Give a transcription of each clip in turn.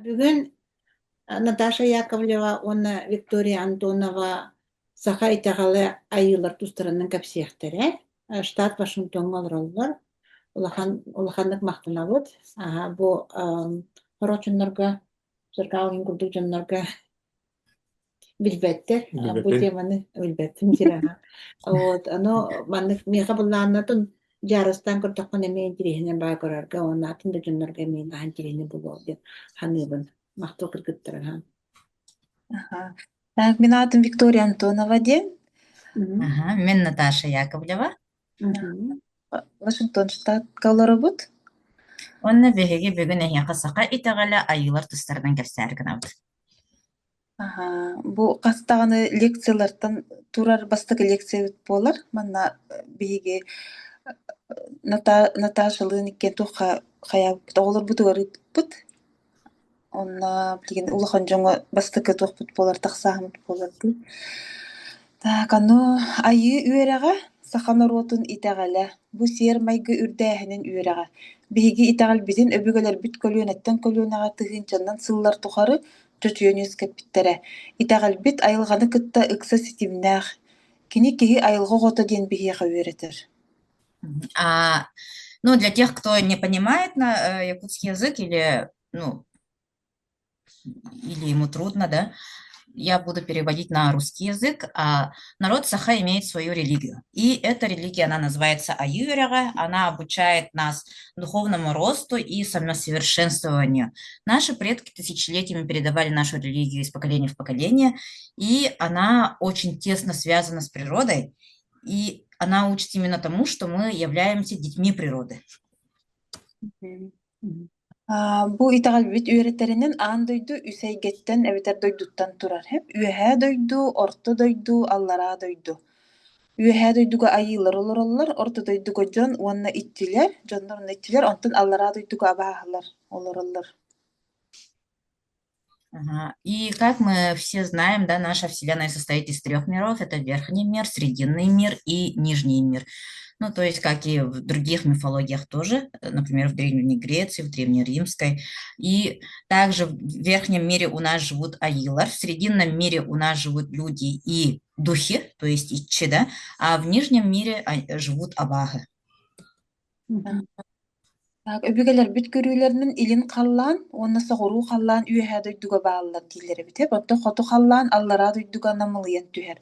Бүгүн Наташа Яковлева уонна Виктория Антонова саха итэҕэлэ айыылар тустарынан кэпсиэхтэрэ. Штат Вашингтоҥҥа олороллор. Улахан улаханнык махтанабыт. Бу сорох дьоннорго, Саркалгин курдук дьоннорго билбэттэр. Бу Билбэтин. теманы билбэппин тираһа. Вот, ону маннык миэхэ былааннатын дьаарыстаан көрдөххүнэ эмиэ интириэһинэн баа көрөргө уонна атын да дьоннорго эмиэ наһаа интириэһинэй буолуо диэн саныыбын. Махтал кыргыттара. Аха. Так, мин аатым Виктория Антонова диэн. Аха, мин Наташа Яковлева. Вашингтон штатка олоробут. Уонна биһиги бүгүн эһиэхэ саха итэҕэлэ айыылар тустарынан кэпсээри гынабыт. Аха, бу хас даҕаны лекциялартан турар бастакы лекциябыт буолар. Манна биһиги Наташалыын иккиэн туохха хайаабыппыт оҕолорбутугар ыыппыппыт. Онно билигин улахан дьоҥҥо бастакы туохпут буолар, тахсааһыммыт буолар дуу. Так, ону Айыы үөрэҕэ саха норуотун итэҕэлэ, бу сиэр-майгы үрдээһинин үөрэҕэ. Биһиги итэҕэлбитин өбүгэлэрбит көлүөнэттэн көлүөнэҕэ тыһыынчаннан сыллар тухары чочуйан үөскэппиттэрэ. Итэҕэлбит айылҕаны кытта ыкса ситимнээх. Кини киһи айылҕа оҕото диэн биһиэхэ үөрэтэр. А, ну, для тех, кто не понимает на якутский язык или, ну, или ему трудно, да, я буду переводить на русский язык. А народ Саха имеет свою религию. И эта религия, она называется Айыы үөрэҕэ. Она обучает нас духовному росту и самосовершенствованию. Наши предки тысячелетиями передавали нашу религию из поколения в поколение, и она очень тесно связана с природой, и она учит именно тому, что мы являемся детьми природы. Бу итэҕэлбит үөрэтэринэн аан дойду үс эйгэттэн эбэтэр дойдуттан турар сөп. Үөһээ дойду, Орто дойду, Аллараа дойду. Үөһээ дойдуга айыылар олороллор, Орто дойдуга дьон уонна иччилэр, дьоннор уонна иччилэр, онтон Аллараа дойдуга абааһылар олороллор. Ага. И как мы все знаем, да, наша Вселенная состоит из трех миров. Это верхний мир, срединный мир и нижний мир. Ну, то есть, как и в других мифологиях тоже, например, в Древней Греции, в Древнеримской. И также в верхнем мире у нас живут айыылар, в срединном мире у нас живут люди и духи, то есть иччи, да, а в нижнем мире живут абааһы. Так, өбүгэлэрбит көрүүлэринэн илин халлаан уонна соҕуруу халлаан үөһээ дойдуга бааллар дииллэр эбит ээ. Оттон хоту халлаан аллараа дойдуга намылыйан түһэр.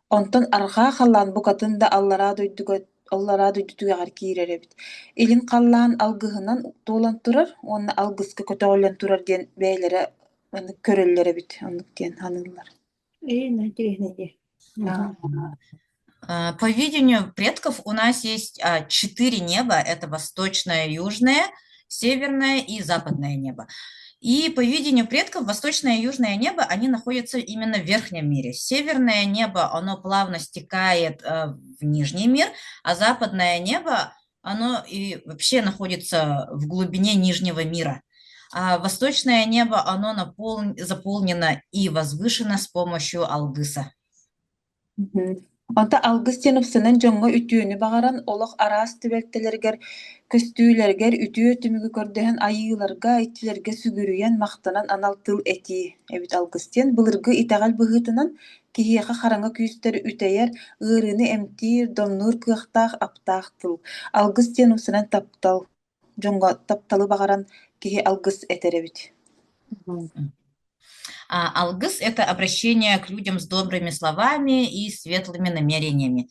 Онтон арҕаа халлаан букатын да аллараа дойдуга аллараа дойду түгэҕэр киирэр эбит. Илин халлаан алгыһынан туолан турар уонна алгыска көтөҕүллэн турар диэн бэйэлэрэ маннык көрөллөр эбит, оннук диэн саныыллар. По видению предков у нас есть четыре неба. Это восточное, южное, северное и западное небо. И по видению предков восточное и южное небо, они находятся именно в верхнем мире. Северное небо, оно плавно стекает в нижний мир, а западное небо, оно и вообще находится в глубине нижнего мира. А восточное небо, оно заполнено и возвышено с помощью алгыса. Онто алгыс диэн ымсанан дьоҥҥо үтүөнү баҕаран, олох араас түбэлтэлэригэр, көстүүлэригэр үтүө түмүгү көрдөһөн айыыларга, иччилэргэ сүгүрүйэн, махтанан анал тыл этии эбит алгыс диэн былыргы итэҕэл быһыытынан киһиэхэ хараҥа күүстэри үтэйэр, ыарыыны эмтиир, домнуур кыахтаах аптаах тыл. Алгыс диэн ымсанан таптал, дьоҥҥо тапталы баҕаран киһи алгыс этэр эбит. А алгыс – это обращение к людям с добрыми словами и светлыми намерениями.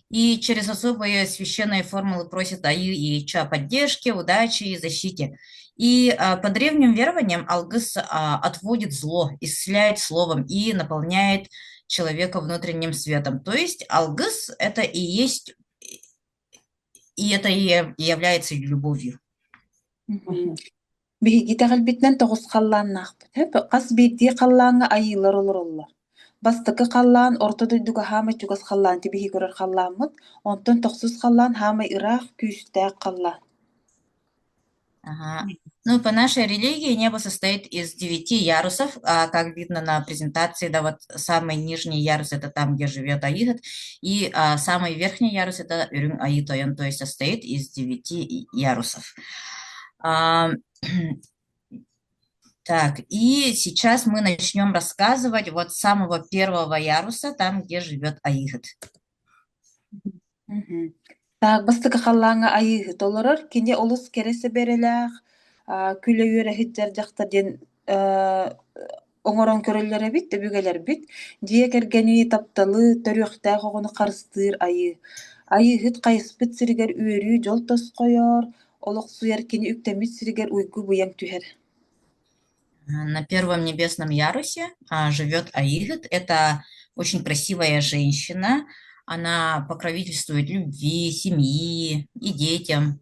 И через особые священные формулы просят Айыы и Иччи о поддержке, удаче и защите. И по древним верованиям алгыс отводит зло, исцеляет словом и наполняет человека внутренним светом. То есть алгыс – это и есть, и это и является любовью. Биһиги итэҕэлбитинэн тоҕус халлааннаахпыт, хас биирдии халлааҥҥа айыылар олороллор. Бастакы халлаан орто дойдуга хаамай чугас халлаан тибиһи көрөр халлааммыт, онтон тохсус халлаан хаамай ыраах, күүстээх халлаан. Ага. Ну, по нашей религии небо состоит из девяти ярусов, а, как видно на презентации, да, вот самый нижний ярус – это там, где живет Айыыһыт, и самый верхний ярус – это Үрүҥ Айыы Тойон, то есть состоит из девяти ярусов. А, Так, и сейчас мы начнем рассказывать вот с самого первого яруса, там, где живет Айыһыт. Мгм. Так, бастакы халлааҥҥа Айыыһыт олорор, кини олус кэрэ сэбэрэлээх, күлэ-үөрэ сылдьар дьахтар диэн оҥорон көрөллөр эбит, өбүгэлэрбит. Дьиэ кэргэни, тапталы, төрүөхтээх оҕону харыстыыр айыы. Айыыһыт хайыспыт сиригэр үөрүү, дьол тосхойор, олохсуйар кини үктэммит сиригэр уйгу-быйаҥ түһэр. На первом небесном ярусе живет Аигот. Это очень красивая женщина. Она покровительствует любви, семьи и детям.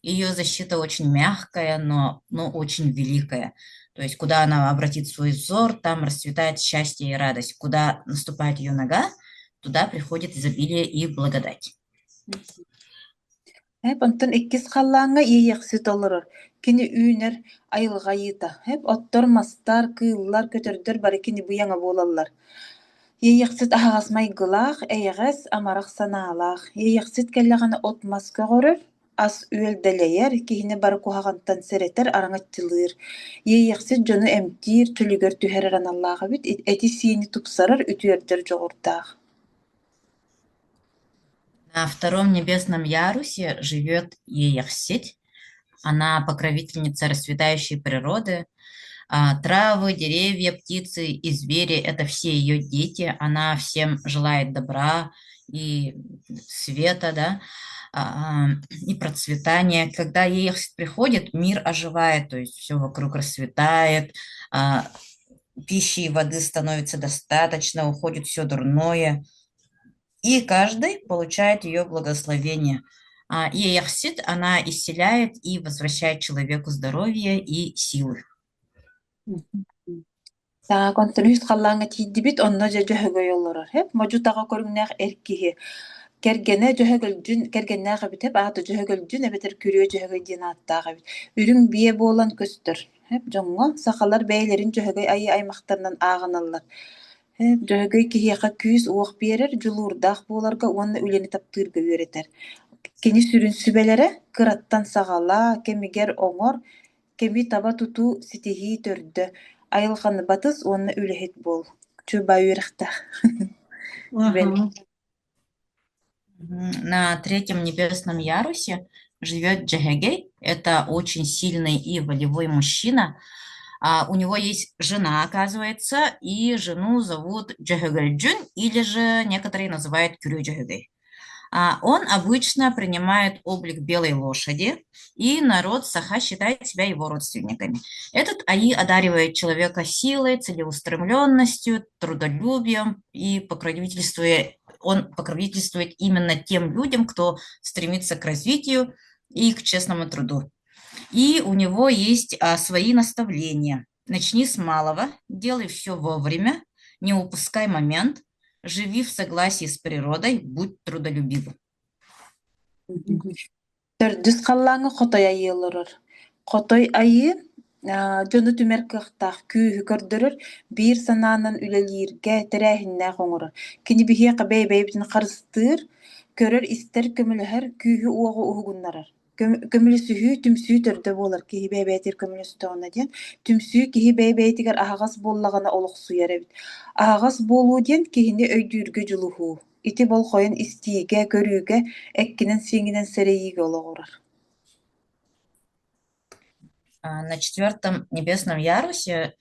Ее защита очень мягкая, но очень великая. То есть, куда она обратит свой взор, там расцветает счастье и радость. Куда наступает ее нога, туда приходит изобилие и благодать. Эп онтон иккис халлааҥҥа Иэйэхсит олорор, кини үүнэр айылҕа айыыта, эп оттор-мастар, кыыллар, көтөрдөр бары кини быйаҥа буолаллар. Иэйэхсит аһаҕас майгылаах, эйэҕэс, амарах санаалаах. Иэйэхсит кэллэҕинэ от-мас көҕөрөр, ас-үөл дэлэйэр, киһини бары куһаҕантан сэрэтэр, араҥаччылыыр. Иэйэхсит дьону эмтиир, чөлүгэр түһэрэр аналлаах эбит, эти-сиини тупсарар, үтүөрдэр дьоҕурдаах. На втором небесном ярусе живет Еяхсить. Она покровительница расцветающей природы. Травы, деревья, птицы и звери– это все ее дети. Она всем желает добра и света, да, и процветания. Когда Еяхсить приходит, мир оживает, то есть все вокруг расцветает, а, пищи и воды становится достаточно, уходит все дурное. И каждый получает ее благословение. Иехсит, она исцеляет и возвращает человеку здоровье и силы. Так, онтон үһүс халлааҥҥа тиийдибит, онно дьэ Дьөһөгөй олорор. Эп модьу-таҕа көрүҥнээх эр киһи. Кэргэнэ Дьөһөгөлдьүн, кэргэннээх эбит, эп аата Дьөһөгөлдьүн эбэтэр Күрүө Дьөһөгөй диэн ааттаах эбит. Үрүҥ биэ буолан көстөр. Эп дьоҥҥо сахалар бэйэлэрин Дьөһөгөй айыы аймахтарынан ааҕыналлар. Эп Дьөһөгөй киһиэхэ күүс-уох биэрэр, дьулуурдаах буоларга уонна үлэни таптыырга үөрэтэр. Кини сүрүн сүбэлэрэ: кыраттан саҕалаа, кэмигэр оҥор, Кэми таба тутуу, ситиһии төрдө, айылҕаны батыс уонна үлэһит буол. Чуба үөрэхтээх сүбэлэр. Аха. На третьем небесном ярусе живет Джахегей. Это очень сильный и волевой мужчина. У него есть жена, оказывается, и жену зовут Джахегельджун, или же некоторые называют Кюрю Джахегей. Он обычно принимает облик белой лошади, и народ Саха считает себя его родственниками. Этот Аи одаривает человека силой, целеустремленностью, трудолюбием и покровительствует, он покровительствует именно тем людям, кто стремится к развитию и к честному труду. И у него есть свои наставления. Начни с малого, делай все вовремя, не упускай момент, живи в согласии с природой, будь трудолюбивым. Төрдүс халлааҥҥа хотой айыы олорор. Хотой айыы дьону түмэр кыахтаах, күүһү көрдөрөр, биир санаанан үлэлииргэ тэрээһиннээх оҥорор. Кини биһиэхэ бэйэ-бэйэбитин харыстыыр, көрөр-истэр, көмөлөһөр, күүһү-уоҕу уһугуннарар. Көмөлөсүһүү, түмсүү төрдө буолар киһи бэйэ-бэйэтигэр көмөлөстөҕүнэ диэн. Түмсүү киһи бэйэ-бэйэтигэр аһаҕас буоллаҕына олохсуйар эбит. Аһаҕас буолуу диэн киһини өйдүүргэ дьулуһуу. Ити болҕойон истиигэ, көрүүгэ, эккинэн-сииҥҥинэн сэрэйиигэ олоҕурар. На четвертом небесном ярусе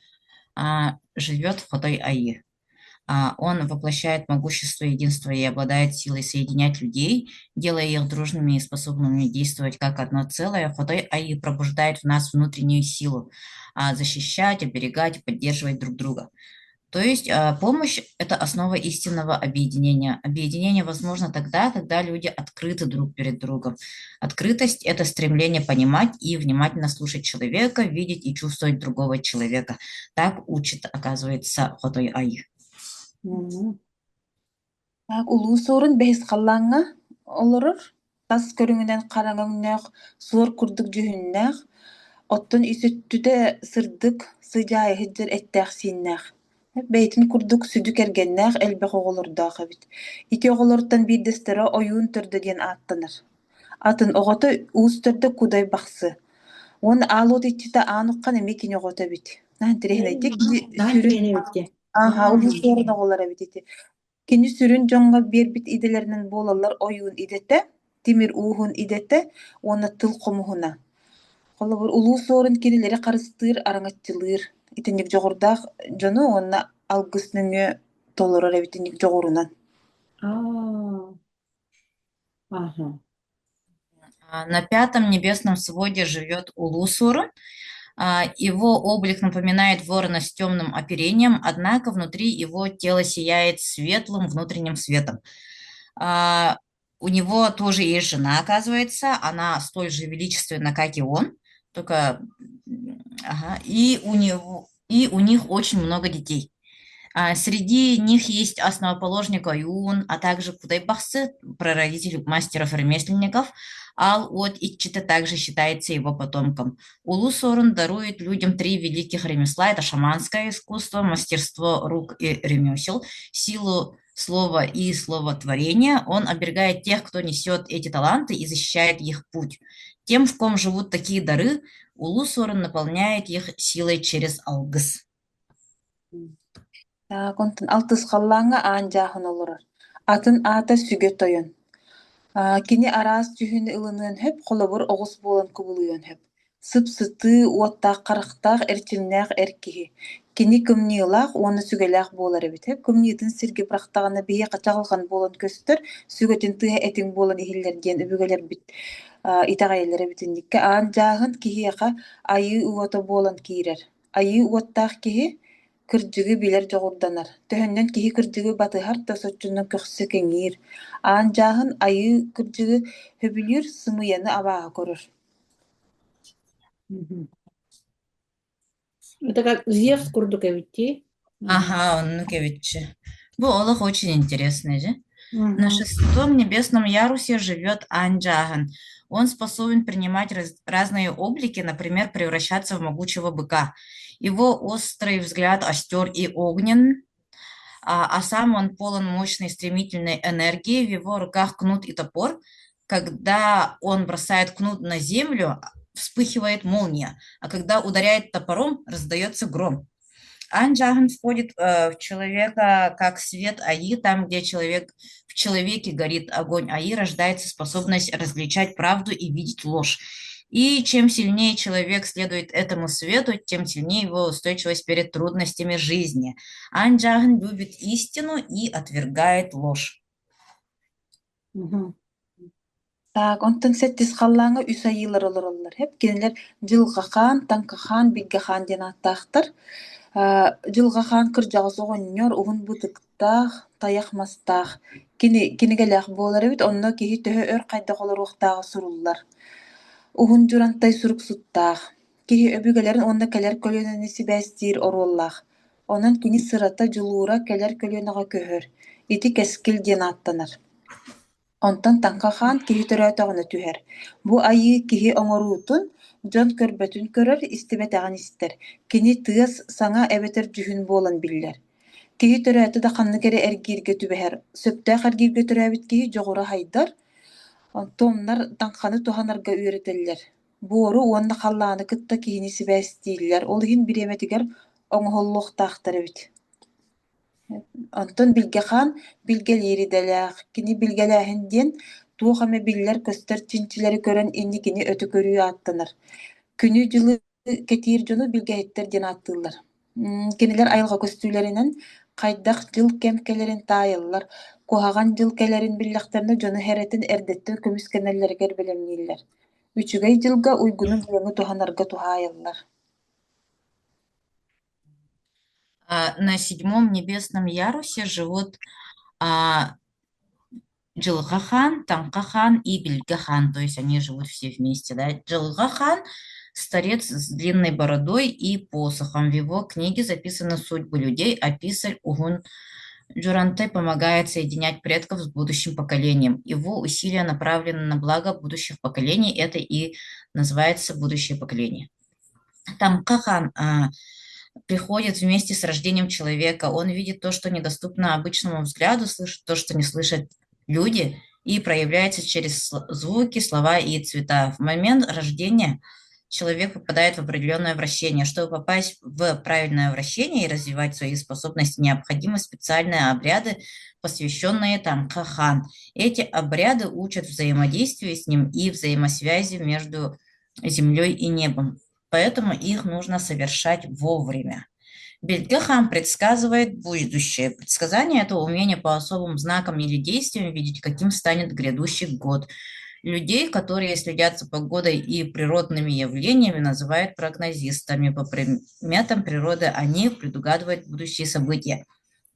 живет Хотой Аи. Он воплощает могущество единства и обладает силой соединять людей, делая их дружными и способными действовать как одно целое. Хотой Аи пробуждает в нас внутреннюю силу защищать, оберегать и поддерживать друг друга. То есть помощь – это основа истинного объединения. Объединение возможно тогда, когда люди открыты друг перед другом. Открытость – это стремление понимать и внимательно слушать человека, видеть и чувствовать другого человека. Так учит, оказывается, Хотой Аи. Мм. Так, Улуу Суорун бэһис халлааҥҥа олорор, тас көрүҥүнэн хараҥа өҥнөөх, суор курдук дьүһүннээх, оттон ис өттүтэ сырдык, сыдьаайа сылдьар эттээх-сииннээх. Бэйэтин курдук сүдү кэргэннээх, элбэх оҕолордоох эбит. Ити оҕолортон биирдэстэрэ Ойуун төрдө диэн ааттанар. Атын оҕото Уус төрдө Кудай Бахсы. Уонна аал уот иччитэ Аан Уххан эмиэ кини оҕото эбит. Наһаа интэриэһинэйдик кини Наһаа сүрүн интэриэһинэй эбит дии. ааһа улуус суорун оҕолоро эбит ити. Кини сүрүн дьоҥҥо биэрбит идэлэринэн буолаллар ойуун идэтэ, тимир ууһун идэтэ уонна тыл хомуһуна. Холобур, Улуу Суорун кинилэри харыстыыр, араҥаччылыыр итинник дьоҕурдаах дьону уонна алгыс нөҥүө толорор эбит итинник дьоҕурунан. Аа, аха. На пятом небесном своде живет Улусурун. Его облик напоминает ворона с темным оперением, однако внутри его тело сияет светлым внутренним светом. У него тоже есть жена, оказывается, она столь же величественна, как и он, только ага, и у них очень много детей. Среди них есть основоположник Аюн, а также Кудайбахсы, прародитель мастеров-ремесленников. Ал от Иччита также считается его потомком. Улу Сорун дарует людям три великих ремесла. Это шаманское искусство, мастерство рук и ремесел, силу слова и словотворения. Он оберегает тех, кто несет эти таланты и защищает их путь. Тем, в ком живут такие дары, Улу Сорун наполняет их силой через алгыс. Так, онтон алтыс халлааҥҥа аан дьааһын олорор, атын аата Сүгэ Тойон. Кини араас дьүһүнү ылыныан сөп, холобур, оҕус буолан кубулуйуон сөп. Сып-сытыы, уоттаах харахтаах, эрчимнээх эр киһи. Кини кымньыылаах уонна сүгэлээх буолар эбит. Кымньыытын сиргэ бырахтаҕына биһиэхэ чаҕылҕан буолан көстөр, сүгэтин тыаһа этиҥ буолан иһиллэр диэн өбүгэлэрбит итэҕэйэллэр эбит инниккэ. Аан дьааһын киһиэхэ айыы уота буолан киирэр. Айыы уоттаах киһи Кырдьыгы билэр дьоҕурданар, төһөннөн киһи кырдьыгы батыһар да соччонон көхсө кэҥиир, Аан Дьааһын айыы кырдьыгы сөбүлүүр, сымыйаны абааһы көрөр Это как Зевс курдук эбит дии. Ага, оннук эбитчи. Бу олох очень интересный же. На Мгм. шестом небесном ярусе живет Анджахан. Он способен принимать разные облики, например, превращаться в могучего быка. Его острый взгляд остер и огнен, а сам он полон мощной стремительной энергии, в его руках кнут и топор. Когда он бросает кнут на землю, вспыхивает молния, а когда ударяет топором, раздается гром. Анджахан входит в человека как свет Аи, там, где человек, в человеке горит огонь Аи, рождается способность различать правду и видеть ложь. И чем сильнее человек следует этому свету, тем сильнее его устойчивость перед трудностями жизни. Анджахан любит истину и отвергает ложь. Мгм. Так, онтон сэттис халлааҥҥа үс айыылар олороллор эп кинилэр Дьылҕа Хаан, Таҥха Хаан, Билгэ Хаан диэн ааттаахтар. Дьылҕа Хаан кырдьаҕас оҕонньор уһун бытыктаах, тайах мастаах кини кинигэлээх буолар эбит, онно киһи төһө өр хайдах олоруохтааҕа суруллар. Уһун Дьурантай суруксуттаах, киһи өбүгэлэрин уонна кэлэр көлүөнэни сибээстиир оруоллаах. Онон кини сырата, дьулуура кэлэр көлүөнэҕэ көһөр. Ити кэскил диэн ааттанар. Онтон Таҥха Хаан киһи төрөөтөҕүнэ түһэр. Бу айыы киһи оҥоруутун, дьон көрбөтүн көрөр, истибэтэҕин истэр. Кини тыас, саҥа эбэтэр дьүһүн буолан биллэр. Киһи төрөөтө да ханнык эрэ эргииргэ түбэһэр. Сөптөөх эргииргэ төрөөбүт киһи дьоҕура хайдар, томнар таҥханы туһанарга үөрэтэллэр. Буору уонна халлааны кытта киһини сибээстииллэр, ол иһин бириэмэтигэр оҥоһуллуохтаахтар эбит. Онтон Билгэ Хаан билгэлиир идэлээх, кини билгэлээһин диэн туох эмэ биллэр-көстөр чинчилэри көрөн инникини өтө көрүү ааттанар. Күнү-дьылы кэтиир дьону билгэһиттэр диэн ааттыыллар. Кинилэр айылҕа көстүүлэринэн хайдах дьыл-кэм кэлэрин таайаллар, куһаҕан дьыл кэлэрин биллэхтэринэ дьону хэрэтин эрдэттэн көмүскэнэллэригэр бэлэмнииллэр. Үчүгэй дьылга уйгуну-быаны туһанарга туһаайаллар. На седьмом небесном ярусе живут а, Дьылҕа Хаан, Таҥха Хаан и Билгэ Хаан, то есть они живут все вместе, да. Дьылҕа Хаан – старец с длинной бородой и посохом. В его книге записаны судьбы людей, а писарь Угун Джуранте помогает соединять предков с будущим поколением. Его усилия направлены на благо будущих поколений, это и называется будущее поколение. Таҥха Хаан приходит вместе с рождением человека. Он видит то, что недоступно обычному взгляду, слышит то, что не слышат люди, и проявляется через звуки, слова и цвета. В момент рождения человек попадает в определенное вращение. Чтобы попасть в правильное вращение и развивать свои способности, необходимы специальные обряды, посвященные Танха-хан. Эти обряды учат взаимодействию с ним и взаимосвязи между землей и небом. Поэтому их нужно совершать вовремя. Бельгехан предсказывает будущее. Предсказание – это умение по особым знакам или действиям видеть, каким станет грядущий год. Людей, которые следят за погодой и природными явлениями, называют прогнозистами. По приметам природы они предугадывают будущие события.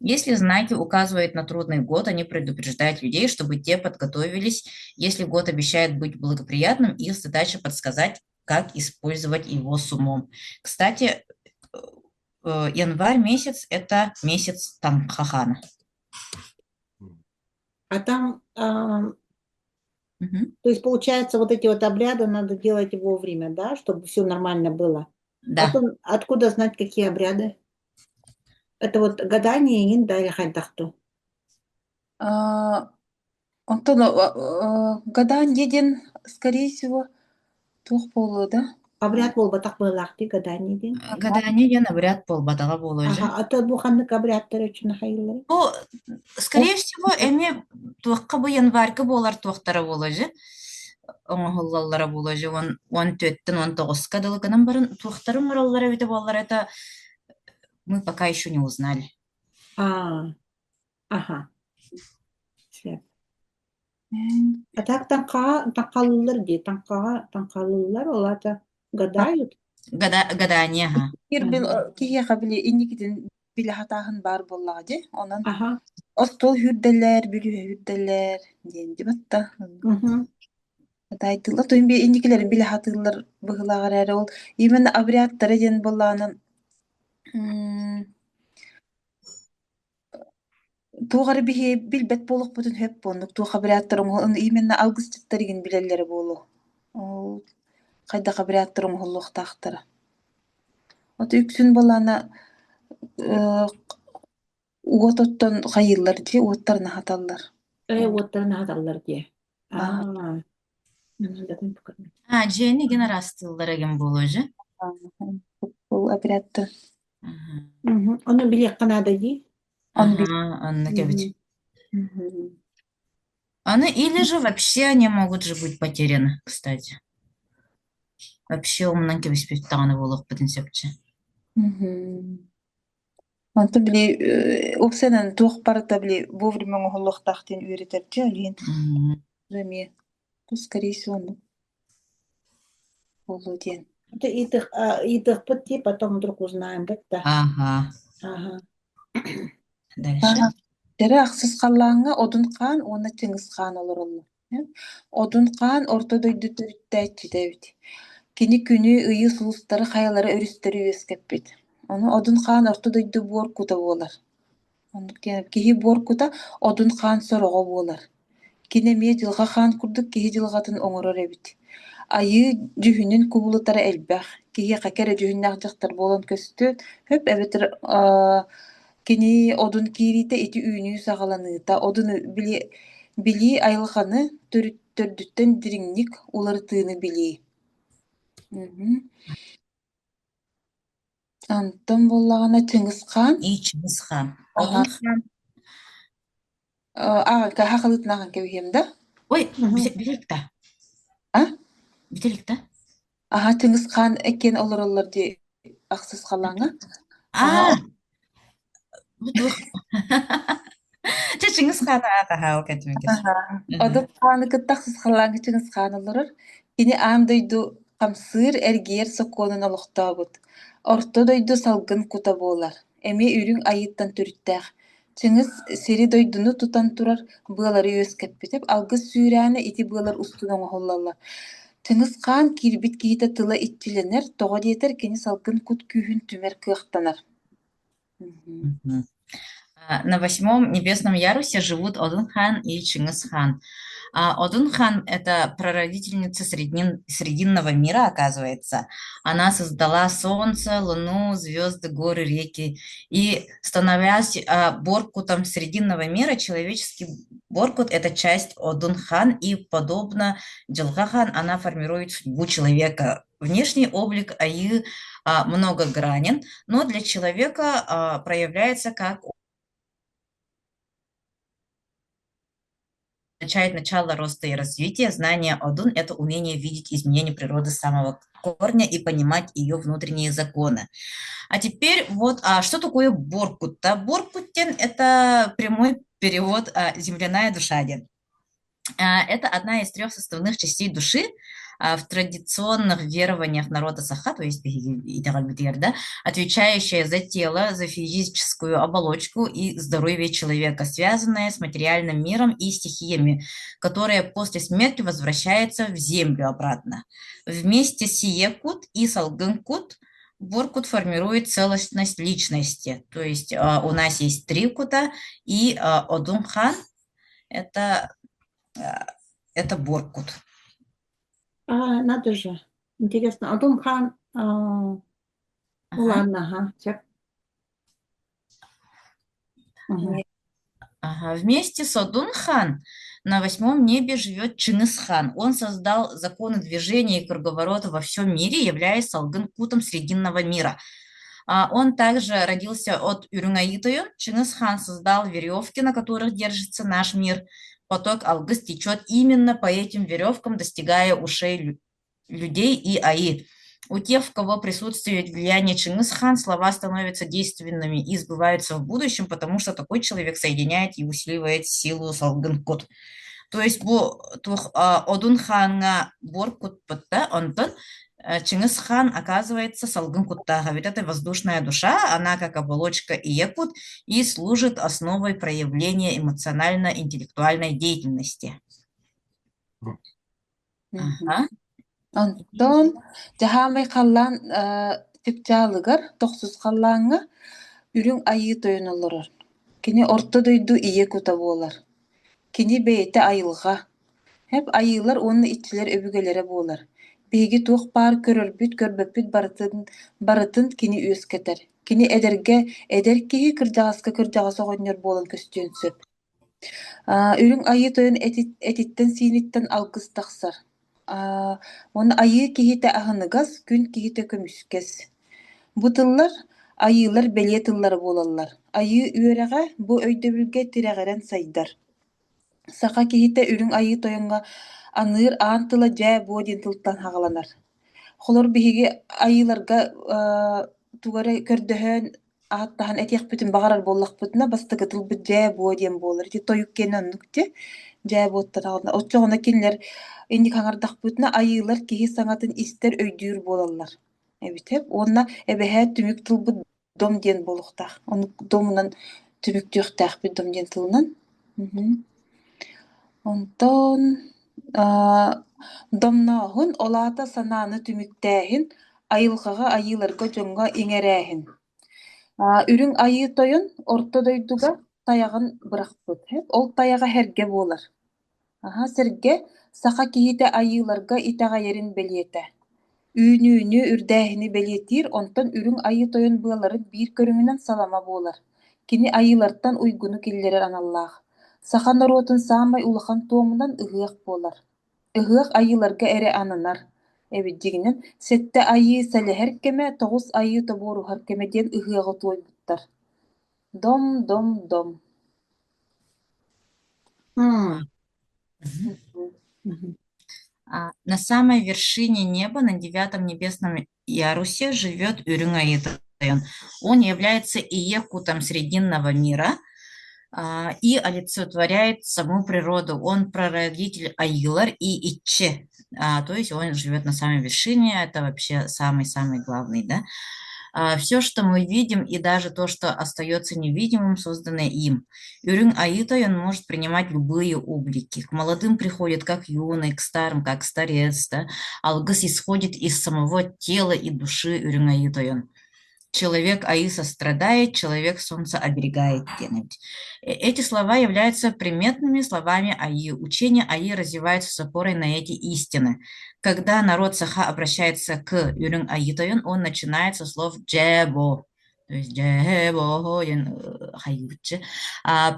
Если знаки указывают на трудный год, они предупреждают людей, чтобы те подготовились. Если год обещает быть благоприятным, их задача подсказать, как использовать его с умом. Кстати, январь месяц – это месяц Танхахана. А там, Мгм. то есть получается, вот эти вот обряды надо делать вовремя, да, чтобы все нормально было. Да. Потом, откуда знать, какие обряды? Это вот гадание ин да или хайдахту. А, Онтон гадание диэн, скорее всего, туох буолуо да? Обряд буолбатах быһыылаах дии гадание диэн. Гадание диэн обряд буолбатаҕа буолуо Аха, дьэ. а то бу ханнык обрядтар үчүн хайыллары? Бу, скорее всего, эмиэ туохха бу январьга буолар туохтара буолуо дьэ. Оҥоһуллаллара буолуо дьэ 14-тэн 19-ка дылы гынан баран туохтарын оҥороллоро эбитэ буоллар это мы пока еще не узнали. А, аха. Сөп. А так таҥхаҕа таҥхалыыллар дии, таҥхаҕа таҥхалыыллар, ол аата гадают. Гадание, ага. Киһиэхэ били инникитин билэ сатааһын баар буоллаҕа дии. Онон Аха. остуол сүүрдэллэр, бүлүүһэ сүүрдэллэр диэн дии батта. Мгм. Таайтыллар туйун би инникилэрин билэ сатыыллар быһыылаах эрээри ол именно обрядтара диэн буоллаҕына Туох эрэ биһи билбэт буолуохпутун сөп буолнук, туох обрядтар оҥоһун именно алгысчыттар игин билэллэрэ буолуо. Ол хайдах обрядтар оҥоһуллуохтаахтара. От үксүн буоллаҕына э, уот оттон хайыыллар дии, уоттарын аһаталлар. Э, уоттарын аһаталлар дии. Аа. Аа, А, дьиэни гин араастыыллар эгин буолуо дьэ. Ол обрядты Аха. Мгм. Ону билиэххэ наада дии. Он Аха, оннук эбит. Мгм. Аны или же вообще они могут же быть потеряны, кстати. Вообще умнан кэбиспит даҕаны буолуохпутун сөпчө. Онтон били уопсайынан туох барыта били вовремя оҥоһуллуохтаах диэн үөрэтэр дьэ ол иһин Мм. эмиэ скорее всего оннук буолуо диэн. Это ыйытыахпыт дии, потом вдруг узнаем да. Ага. Ага. Дальше. Дьэрэ ахсыс халлааҥҥа Одун Хаан уонна Чыҥыс Хаан олороллор. Одун Хаан орто дойду төрүттээччитэ эбит. Кини күнү, ыйы, сулустары, хайалары, өрүстэри үөскэппит. Ону Одун Хаан орто дойду буор кута буолар. Оннук диэн киһи буор кута Одун Хаан сороҕо буолар. Кини эмиэ Дьылҕа Хаан курдук киһи дьылҕатын оҥорор эбит. Айыы дьүһүнүн кубулутара элбэх, киһиэхэ кэрэ дьүһүннээх дьахтар буолан көстүөн сөп эбэтэр кини одун киириитэ ити үүнүү саҕаланыыта одун били билии айылҕаны төрдүттэн дириҥник уларытыыны билии. Онтон буоллаҕына Чыҥыс Хаан И Чыҥыс Хаан. Одун Хаан. Ааҕа халыытын ааҕан кэбиһиэм да? Ой, Мгм. бүтэлик да? А? Бүтэлик да? Аһа Чыҥыс Хаан эккиэн олороллор дии ахсыс халааҥҥа. Аһа А, бу туох? Чэ, Чыҥыс Хаан аах ол кэнтимин кэс. Одун Хааны кытта ахсыс халааҥҥа Чыҥыс Хаан олорор. Кини аан дойду хамсыыр, эргийэр сокуонун олохтообут. Орто дойду салгын кута буолар. Эмиэ үрүҥ айыыттан төрүттээх. Чыҥыс сири-дойдуну тутан турар быалары үөскэппитэ, алгыс сүүрээнэ ити быалар устун оҥоһуллаллар. Чыҥыс Хаан киирбит киһитэ тыла иччилэнэр, тоҕо диэтэр кини салгын кут күүһүн түмэр кыахтанар. На восьмом небесном ярусе живут Одун-хан и Чингис-хан. А Одун-хан– это прародительница срединного мира, оказывается. Она создала солнце, луну, звезды, горы, реки. И становясь Боркутом срединного мира, человеческий Боркут– это часть Одун-хан, и подобно Джилга-хан, она формирует судьбу человека. Внешний облик Аи многогранен, но для человека проявляется как означает начало роста и развития. Знание Одун– это умение видеть изменения природы с самого корня и понимать ее внутренние законы. А теперь вот, что такое Боркут? Да, Боркутен– это прямой перевод «земляная душа». Это одна из трех составных частей души в традиционных верованиях народа Саха, то есть да, отвечающая за тело, за физическую оболочку и здоровье человека, связанное с материальным миром и стихиями, которая после смерти возвращается в землю обратно. Вместе с Иекут и Салгынкут Боркут формирует целостность личности. То есть у нас есть три кута, и Одунхан – это Боркут. А, надо же. Интересно. Одун хаан ну Ага. ладно, ага. Сөп. Мгм. Ага. Вместе с Одун-хан на восьмом небе живет Чингисхан. Он создал законы движения и круговорота во всем мире, являясь Салгын-Кутом Срединного мира. Он также родился от Юрюнгаитою. Чингисхан создал веревки, на которых держится наш мир. Поток Алгыс течет именно по этим веревкам, достигая ушей людей и Аи. У тех, в кого присутствует влияние Чингисхан, слова становятся действенными и сбываются в будущем, потому что такой человек соединяет и усиливает силу Салгын-Кут. То есть бу туох Одун хааҥҥа буор куппутта, онтон Чингис хаан оказывается салгын куттааҕа. Ведь это воздушная душа, она как оболочка и якут, и служит основой проявления эмоционально-интеллектуальной деятельности. Мгм. Ага. Онтон дьаһаамай халлаан чыпчаалыгар, тохсус халлааҥҥа үрүҥ айыы тойон олорор. Кини орто дойду ийэ кута буолар. Кини бэйэтэ айылҕа, Эп айыылар уонна иччилэр өбүгэлэрэ буолар. Биһиги туох баар көрөрбүт, көрбөппүт барытын, барытын кини үөскэтэр. Кини эдэргэ эдэр киһи, кырдьаҕаска кырдьаҕас оҕонньор буолан көстүөн сөп. Аа, үрүҥ айыы тойон этиттэн-сииниттэн алгыс тахсар. Аа, уонна айыы киһитэ аһыныгас, күн киһитэ көмүскэс. Бу тыллар айыылар бэлиэ тыллара буолаллар. Айыы үөрэҕэ бу өйдөбүлгэ тирэҕирэн сайдар. Саха киһитэ үрүҥ айыы тойоҥҥо аныыр аан тыла дьээ-буо диэн тылтан саҕаланар. Холор биһиги айыыларга тугу эрэ көрдөһөн, ааттаһан этиэхпитин баҕарар буоллахпытына, бастакы тылбыт дьээ-буо диэн буолар. Ити тойук киэнэ оннук дии. Дьээ-буоттан аҕална. Оччоҕуна кинилэр инник хаҥардахпытына айыылар киһи саҥатын истэр, өйдүүр буолаллар эбит. Уонна эбэһээт түмүк тылбыт дом диэн буолуохтаах. Оннук домунан түмүктүөхтээхпит дом диэн тылынан. Мгм. Онтон аа, домнооһун ол аата санааны түмүктээһин, айылҕаҕа, айыыларга, дьоҥҥо иҥэрээһин. Аа, үрүҥ айыы тойон орто дойдуга тайаҕын бырахпыт. Ол тайаҕа сэргэ буолар. Аһа сэргэ саха киһитэ айыыларга итэҕэйэрин бэлиэтэ. Үүнүүнү, үрдээһини бэлиэтиир, онтон үрүҥ айыы тойон быаларын биир көрүҥүнэн салама буолар. Кини айыылартан уйгуну киллэрэр аналлаах. Саха норуотун саамай улахан туомунан ыһыах буолар. Ыһыах айыыларга эрэ ананар эбит дьиҥинэн, сэттэ айыы сэлэһэр кэмэ, тоҕус айыы тобуоруһар кэмэ диэн ыһыаҕы туойбуттар. Дом-дом-дом М, Мгм. мгм. На самой вершине неба, на девятом небесном ярусе, живет Үрүҥ Он является Иекутом Срединного мира и олицетворяет саму природу. Он прародитель Аилар и Иччи. То есть он живет на самой вершине, это вообще самый-самый главный, да. Все, что мы видим, и даже то, что остается невидимым, созданное им. Үрүҥ Айыы он может принимать любые облики. К молодым приходит как юный, к старым как старец. Да? Алгыс исходит из самого тела и души Үрүҥ Айыы Тойон. Человек Айыы сострадает, человек солнце оберегает диэн эбит. Эти слова являются приметными словами Айыы. Учение Айыы развивается с опорой на эти истины. Когда народ Саха обращается к Үрүҥ Айыы Тойон, он начинает со слов «Дьээ-бо», то есть «Дьээ-бо» диэн хайыыбытчы.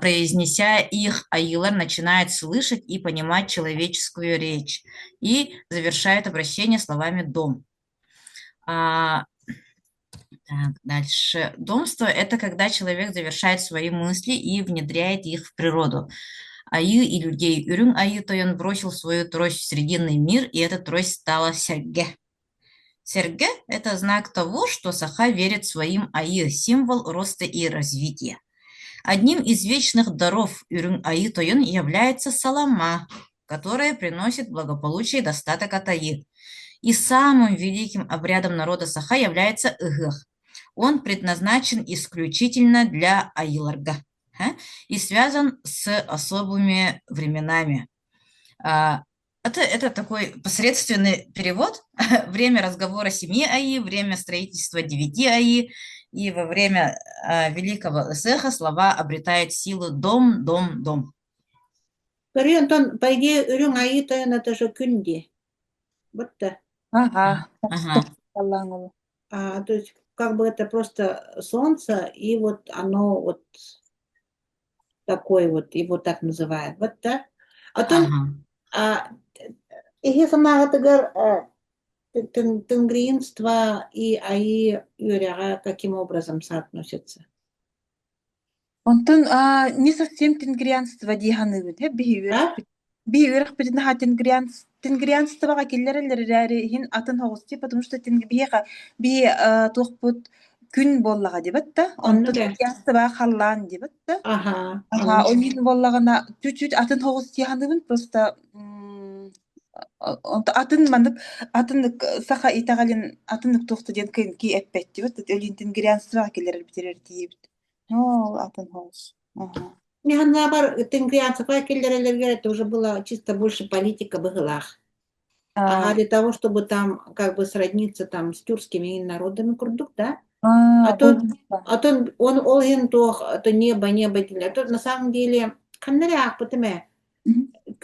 Произнеся их, Айыылар начинает слышать и понимать человеческую речь и завершает обращение словами «дом». А, так, дальше. Домство – это когда человек завершает свои мысли и внедряет их в природу. Айыы и людей. Үрүҥ Айыы Тойон бросил свою трость в срединный мир, и эта трость стала сэргэ. Сэргэ – это знак того, что Саха верит своим Айыы, символ роста и развития. Одним из вечных даров Үрүҥ Айыы Тойон является салама, которая приносит благополучие и достаток от Айыы. И самым великим обрядом народа Саха является ыһыах. Он предназначен исключительно для Айыыларга и связан с особыми временами. А, это такой посредственный перевод. Время разговора семи Айыы, время строительства девяти Айыы, и во время великого ыһыаха слова обретают силу дом, дом, дом. Көрү онтон по идее үрүҥ айыы тойон это же күн дии. Вот да. Ага. Ага. А, то есть как бы это просто солнце, и вот оно вот такое вот, его так называют. Вот да. А то а, эһи санааҕытыгар тенгрианство и айыы үөрэҕэ каким образом соотносятся? Онтон не совсем тенгрианство дии саныыбын. Биһи үөрэхпит биһи үөрэхпитин наһаа тенгрианствоҕа киллэрэллэр эрээри иһин атын соҕус дии, потому что биһиэхэ биһи туохпут күн буоллаҕа диэбэт да, онтон тенгрианствоҕа халлаан диэбэт да. Аха, ол иһин буоллаҕына чуть-чуть атын соҕус дии саныыбын, просто онто атын маннык атын саха итэҕэлин атыннык туохта диэн кэнки эппэттибит, өлүүн тенгрианствоҕа киллэрэрбит эрэр диэбит. Ол атын соҕус. Аха. Механабар тенгрианцева киллэрэлэригэр это уже было чисто больше политика быһылаах. А для того, чтобы там как бы сродниться там с тюркскими народами курдук, да? А то, а то он ол иһин туох то небо небо дииллэр. То на самом деле ханна эрэ аахпытым ээ.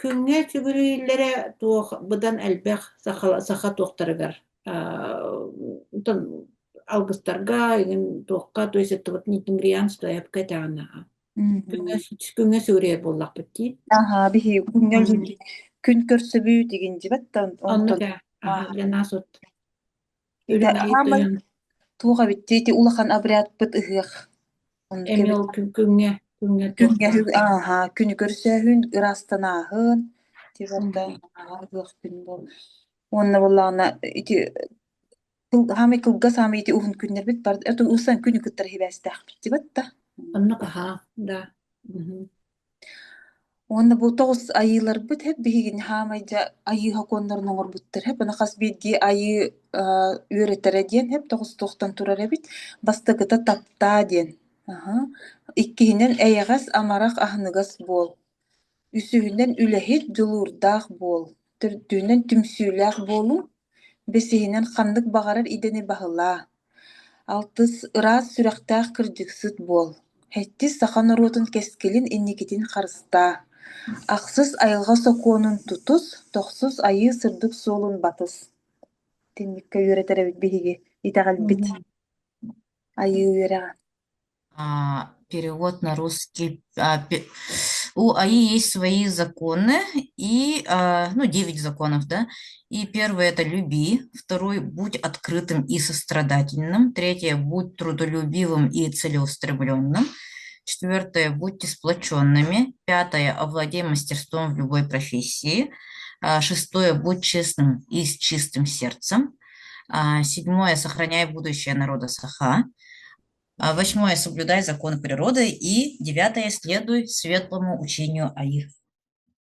Күҥҥэ сүгүрүйүүллэрэ туох быдан элбэх саха, саха туохтарыгар алгыстарга игин туохха то есть это вот не тенгрианство эпка этэҕинэ күҥҥэ күҥҥэ сүгүрүйэр буоллахпыт дии. Аха, биһи күҥҥэ күн көрсөбүт игин дибэт да онтон онтон для нас вот туох эбит ити улахан обрядпыт ыһыах Эмиэ ол күҥҥэ күҥҥэ күҥҥэ ааһа күнү көрсөөһүн ыраастанааһын тибарда ыһыах күн буол уонна буоллаҕына ити хаамай кылгас хаамай ити уһун күннэрбит бар это усан күнү кыттар хибээстээхпит дибат да. Оннук аһаа да. Уонна бу тоҕус айыыларбыт һэп биһигини хаамай дьэ айыы сокуоннарын оҥорбуттар һэп аны хас биирдии айыы үөрэтэрэ диэн һэп тоҕус туохтан турар эбит. Бастакыта таптаа диэн. Аһа. Иккиһинэн эйэҕэс, амарах, аһыныгас буол. Үсүһүнэн үлэһит, дьулуурдаах буол. Төрдүһүнэн түмсүүлээх буолуу. Бэсиһинэн ханнык баҕарар идэни баһылаа. Алтыс ыраас сүрэхтээх кырдьыксыт буол. Сэттис саха норуотун кэскилин инникитин харыстаа. Ахсыс айылҕа сокуонун тутус, тохсус айыы сырдык суолун батыс. Итинниккэ үөрэтэр эбит биһиги итэҕэлбит айыы үөрэҕэ. Перевод на русский. У Айыы есть свои законы, и, ну, 9 законов, да. И первый это люби, второй будь открытым и сострадательным, третье будь трудолюбивым и целеустремленным, четвертое будьте сплоченными, пятое овладей мастерством в любой профессии, шестое будь честным и с чистым сердцем, седьмое сохраняй будущее народа Саха, восьмое соблюдай законы природы и девятое следуй светлому учению Айыы.